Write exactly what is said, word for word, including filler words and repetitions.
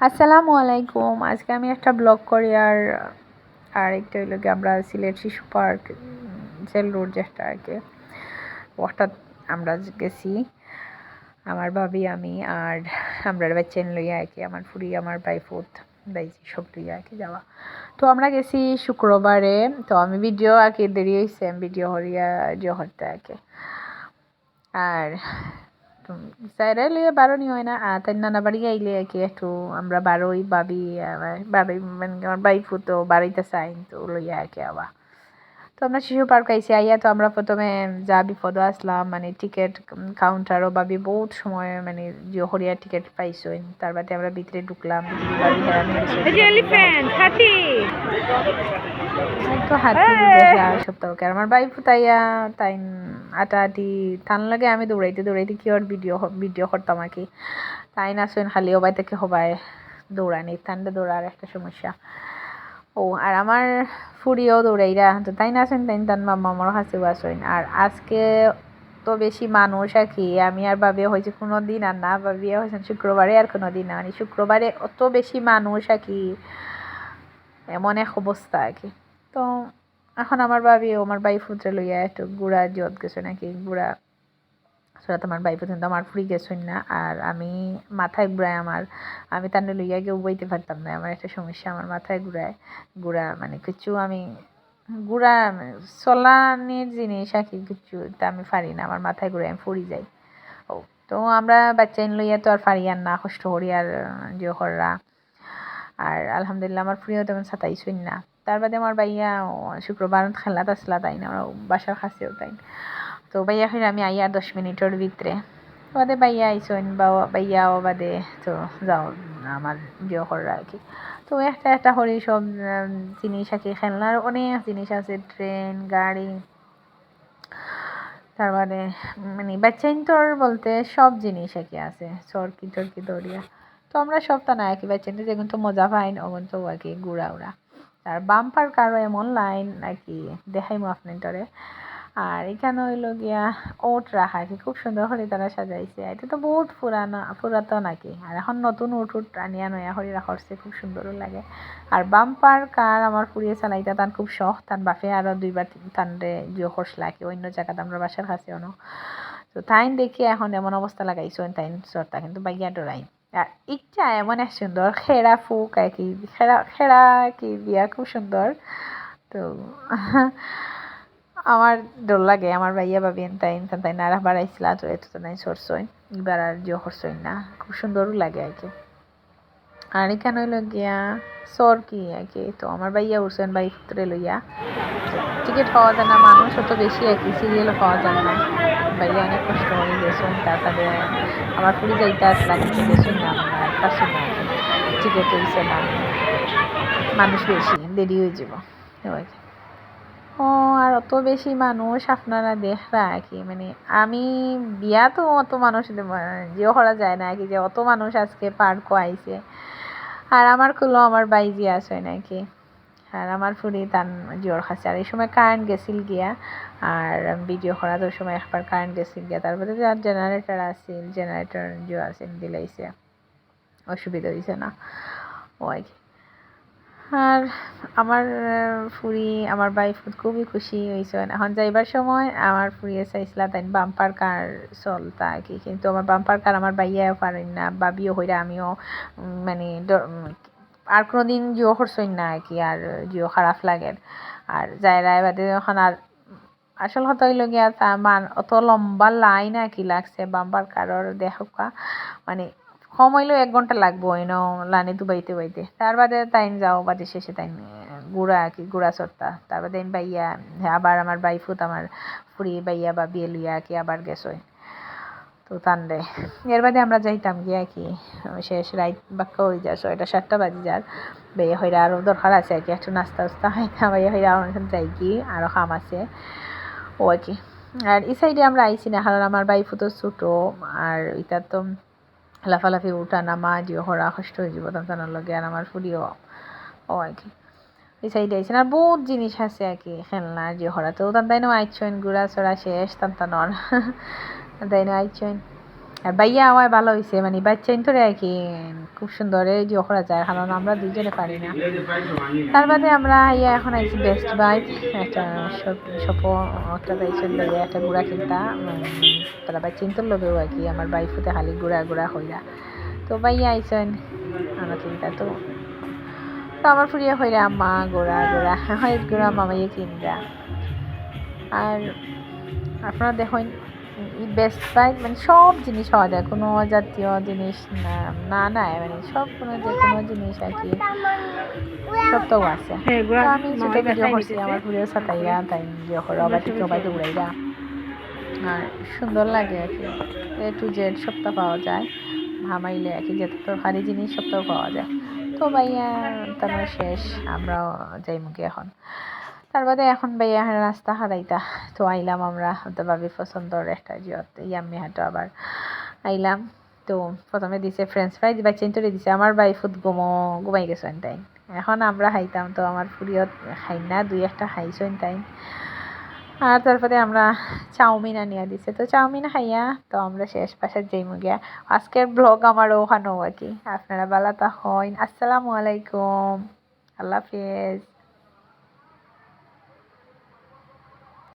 আসসালামু আলাইকুম। আজকে আমি একটা ব্লগ করি, আর আর একটা হইলো কি, আমরা সিলেট শিশু পার্ক, উম, জেল রোড যেটা আর কি, ওটাত আমরা গেছি, আমার ভাবি, আমি আর আমরার বাচ্চাইন লইয়া আর কি, আমার ফুরি, আমার ভাইফুত, ভাইজি সব লইয়া আর কি যাওয়া। তো আমরা গেছি শুক্রবারে, তো আমি ভিডিও আর কি দেরি হইছে, আমি ভিডিও করিয়া যে করতে আর কি। আর তো যাইরা লইয়া বারোনি হয় না, আর তাইন নানা বাড়ি আইলে আর কি একটু আমরা বারোই, ভাবি, আমার ভাবি মানে আমার ভাইফুত বারোইতা চাইন তো লইয়া আর কি আবার। তো আমরা শিশু পার্ক আইছি, আইয়া তো আমরা প্রথমে যা বিপদ আসলাম, মানে টিকিট কাউন্টারও ভাবি বহুত সময় মানে জিও করিয়া টিকিট পাইছইন, তার বাদে আমরা ভিতরে ঢুকলাম, ভিতরে ভাবি হেরান হয়ে গেছে। এই যে এলিফ্যান্ট, হাতি। তো হাতি এই। দেখা সব দরকার। আমার ভাইফুত আইয়া তাইন আটাআটি, তান লগে আমি দৌড়াইতে দৌড়াইতে কি ওর ভিডিও, ভিডিও করতাম আর কি। তাইন আছইন খালি ওবায় থেকে হবায় দৌড়ানি, তানরে দৌড়ার একটা সমস্যা। ও, আর আমার ফুরিও দৌড়াইরা, তো তাইন আছইন, তাইন তান মামা আমার কাছেও আছইন। আর আজকে তো বেশি মানুষ আর কি, আমি আর ভাবিয়ে কইছি কোনো দিন আর না, ভাবিয়ে কইছেন শুক্রবারে আর কোনো দিন না, মানে শুক্রবারে অত বেশি মানুষ আর কি, এমন এক অবস্থা আর কি। তো এখন আমার ভাবিও আমার ভাইফুতরে লইয়া একটু ঘুরা জিওত গেছে নাকি, ঘুরা চড়াত আমার ভাইফুত, কিন্তু আমার ফুরি গেছইন না। আর আমি মাথায় ঘুরায় আমার, আমি তানরে লইয়া গিয়া উবাইতে পারতাম না, আমার একটা সমস্যা, আমার মাথায় ঘুরায়, ঘুরা মানে কিছু আমি ঘুরা চলানির জিনিস আর কি, কিছু তা আমি পারি না, আমার মাথায় ঘুরায় আমি পড়ি যাই। ও, তো আমরা বাচ্চাইন লইয়া তো আর পারি আর না, কষ্ট করি আর যে কররা। আর আলহামদুলিল্লাহ আমার ফুরিও তেমন সাতাইছইন না। তার বাদে আমার ভাইয়া, ও, শুক্রবার খেলাত আসলা তাইন, আমার বাসার কাছেও তাইন। তো ভাইয়া ফির আমি আইয়ার দশ মিনিটর ভিতরে। বাদে ভাইয়া আইছইন, বা-, ভাইয়া ও বাদে তো যাও আমার যে কররা আর কি। তো একটা একটা করি সব, উম, জিনিস আর কি, খেলনার অনেক জিনিস আছে, ট্রেন, গাড়ি, তার বাদে মানে বাচ্চাইন্তর বলতে সব জিনিস আর কি আছে, চরকি টরকি দৌড়িয়া। তো আমরা সব তা না আর কি, বাচ্চাইন্তে যেগুন তো মজা পাইন, ওগুন তো আর কি ঘুরা উড়া। আর বাম্পার কারও এমন লাইন নাকি দেখাইমু আপনাইন্তরে। আর এখানো হইলো গিয়া উট রাখা আর কি, খুব সুন্দর করি তারা সাজাইছে। এটা তো বহুত পুরানা, পুরাতন আর কি। আর এখন নতুন উট উট আনিয়া নয়া করি রাখা করছে, খুব সুন্দরও লাগে। আর বাম্পার কার আমার ফুরিয়ে চালাইতা তান খুব শখ, তান বাপে আরো দুইবার তিন-, তানরে জিও করছলা কি অন্য জাগাত, আমরা বাসার কাছে অনো। তো তাইন দেখি এখন এমন অবস্থা লাগাইছইন, তাইন চড়তা কিন্তু ভাইয়া ডরাইন। আর ইটা এমন এক সুন্দর খেড়া ফুক আর কি, খেড়া, খেড়া কি দিয়া খুব সুন্দর। তো আমার ডর লাগে, আমার ভাইয়া ভাবিয়াইন তাইন, তাইন আর একবার আইছলা, তো এত তো নাই চড়ছইন, এবার আর জিও করছইন না, খুব সুন্দরও লাগে আর কি। আর এখানো হইলো গিয়া চরকি আর কি, তো আমার ভাইয়া উঠছইন ভাইফুতরে লইয়া। টিকিট পাওয়া যায় না, মানুষ অত বেশি আর কি, সিরিয়ালও পাওয়া যায় না। ভাইয়া অনেক কষ্ট করি গেছইন, তার বাদে আমার ফুরি যাইতা আসলা কিন্তু গেছইন না, আমরা পারছি না আর কি, টিকিট হইছে না, মানুষ বেশি, দেরি হয়ে যাব। ওই। ও, আর অত বেশি মানুষ আপনারা দেখরা আর কি, মানে আমি বিয়া তো অত মানুষ দে-, জিও করা যায় না আর কি, যে অত মানুষ আজকে পার্কও আইছে। আর আমার কুলো আমার ভাইজি আছে নাকি, আর আমার ফুরি তান জিওর কাছে। আর এই সময় কারেন্ট গেছিল গিয়া, আর ভিডিও করার সময় একবার কারেন্ট গেছিল গিয়া, তারপরে যার জেনারেটর আছিল, জেনারেটর জিও আছিল, দিলাইছে, অসুবিধা হইছে না, ও আর কি। আর আমার, আহ, ফুরি, আমার ভাইফুত খুবই খুশি হইছইন। এখন যাইবার সময় আমার ফুরিয়ে চাইছিলা তাইন বাম্পার কার চলতা আর কি, কিন্তু আমার বাম্পার কার আমার ভাইয়াও পারইন না, ভাবিও হইরা আমিও, উম, মানে ডর-, উম, আর কোনোদিন জিও করছইন না আর কি, আর জিও খারাপ লাগে। আর যাইরা বাদে এখন আর আসল কথা হইলো গিয়া তা মান-, অত লম্বা লাইন আর কি লাগছে বাম্পার কারর, দেখউক্কা, মানে কম হইলেও এক ঘন্টা লাগবো, you know, লাইনে তো বাইতে বাইতে। তার বাদে তাইন যাও বাদে শেষে তাইন, আহ, ঘুরা আর কি, ঘুরা চড়তা। তার বাদে আমি ভাইয়া, আবার আমার ভাইফুত, আমার ফুরি, ভাইয়া, ভাবিয়ে লইয়া আর কি আবার গেছইন। তো তানরে এর বাদে আমরা যাইতাম গিয়া কি, শেষ রাইত বাক্কা হয়ে যায়, ছয়টা সাতটা বাজি যার। ভাইয়া হইরা আরও দরকার আছে আর কি, একটু নাস্তা উস্তা খাইতাম, ভাইয়া হইরা আমার এখন যাই কি আরও কাম আছে, ও আর কি। আর এই সাইডে আমরা আইছি না, কারণ আমার ভাইফুত ছোট, আর এটা তো লাফালাফি উঠা নামা যে হরা কষ্ট হয়ে যাবো, তার লগে আর আমার ফুরিও, ও আর কি। এই সাইডে আইছেন, আর বহুত জিনিস আছে আর কি, খেলনা যে হরা। তো তান তাইনও আইছইন, ঘুরা চড়া শেষ, তান তানর। তান তাইনও আইছইন। আর ভাইয়া আমার ভালা অইছে, মানে বাচ্চাইন্তরে আর কি খুব সুন্দর এনজয় করা যায়, কারণ আমরা দুইজনে পারি না। তার বাদে আমরা আইয়া এখন আইছি বেস্ট বাই, একটা শপ, শপও একটা যাইছইন ভাইয়া একটা ঘুড়া কিনতা, উম, তারা বাচ্চাইন্তর লগেও আর কি, আমার ভাইফুতে খালি ঘুড়া ঘুড়া কইরা। তো ভাইয়া আইছইন আমার কিনতা, তো তো আমার ফুরিয়ে কইরা, "আম্মা, ঘুড়া, ঘুড়া।" হয় ঘুড়া মামাইয়ে কিনরা। আর আপনারা দেখইন, ই বেস্ট বাই মানে সব জিনিস পাওয়া যায়, কোনো জাতীয় জিনিস না, না, না, মানে সব কোনো যে কোনো জিনিস আর কি, সব তো আছে। তো আমি ছোট ভিডিও করছি, আমার ফুরিয়ে সাতাইয়া, তাই ভিডিও করো, আবার ঠিক সবাই দৌড়াইরা। আর সুন্দর লাগে আর কি, এ টু জেড সবটা পাওয়া যায়। হামাইলে আর কি, যত তরকারি জিনিস সবটাও পাওয়া যায়। তো ভাইয়া, তারপরে শেষ, আমরাও যাইমুগি এখন। তার বাদে এখন ভাইয়া এখানে নাস্তা খাইতা, তো আইলাম আমরা, তো ভাবি পছন্দর একটা জিয়ত ইয়াম্মি হাটো আবার আইলাম। তো প্রথমে দিছে ফ্রেঞ্চ ফ্রাই, বাচ্চাইন্তরে দিছে, আমার ভাইফুত ঘুমো, ঘুমাই গেছইন তাইন। এখন আমরা খাইতাম, তো আমার ফুরিয়ত খাই না, দুই একটা খাইছইন তাইন। আর তারপরে আমরা চাউমিন আনিয়া দিছে, তো চাউমিন খাইয়া তো আমরা শেষ বাসাত যাইমুগিয়া। আজকের ব্লগ আমার ওখানেও আর কি। আপনারা ভালা থাকইন, আসসালামু আলাইকুম, আল্লাহ হাফেজ।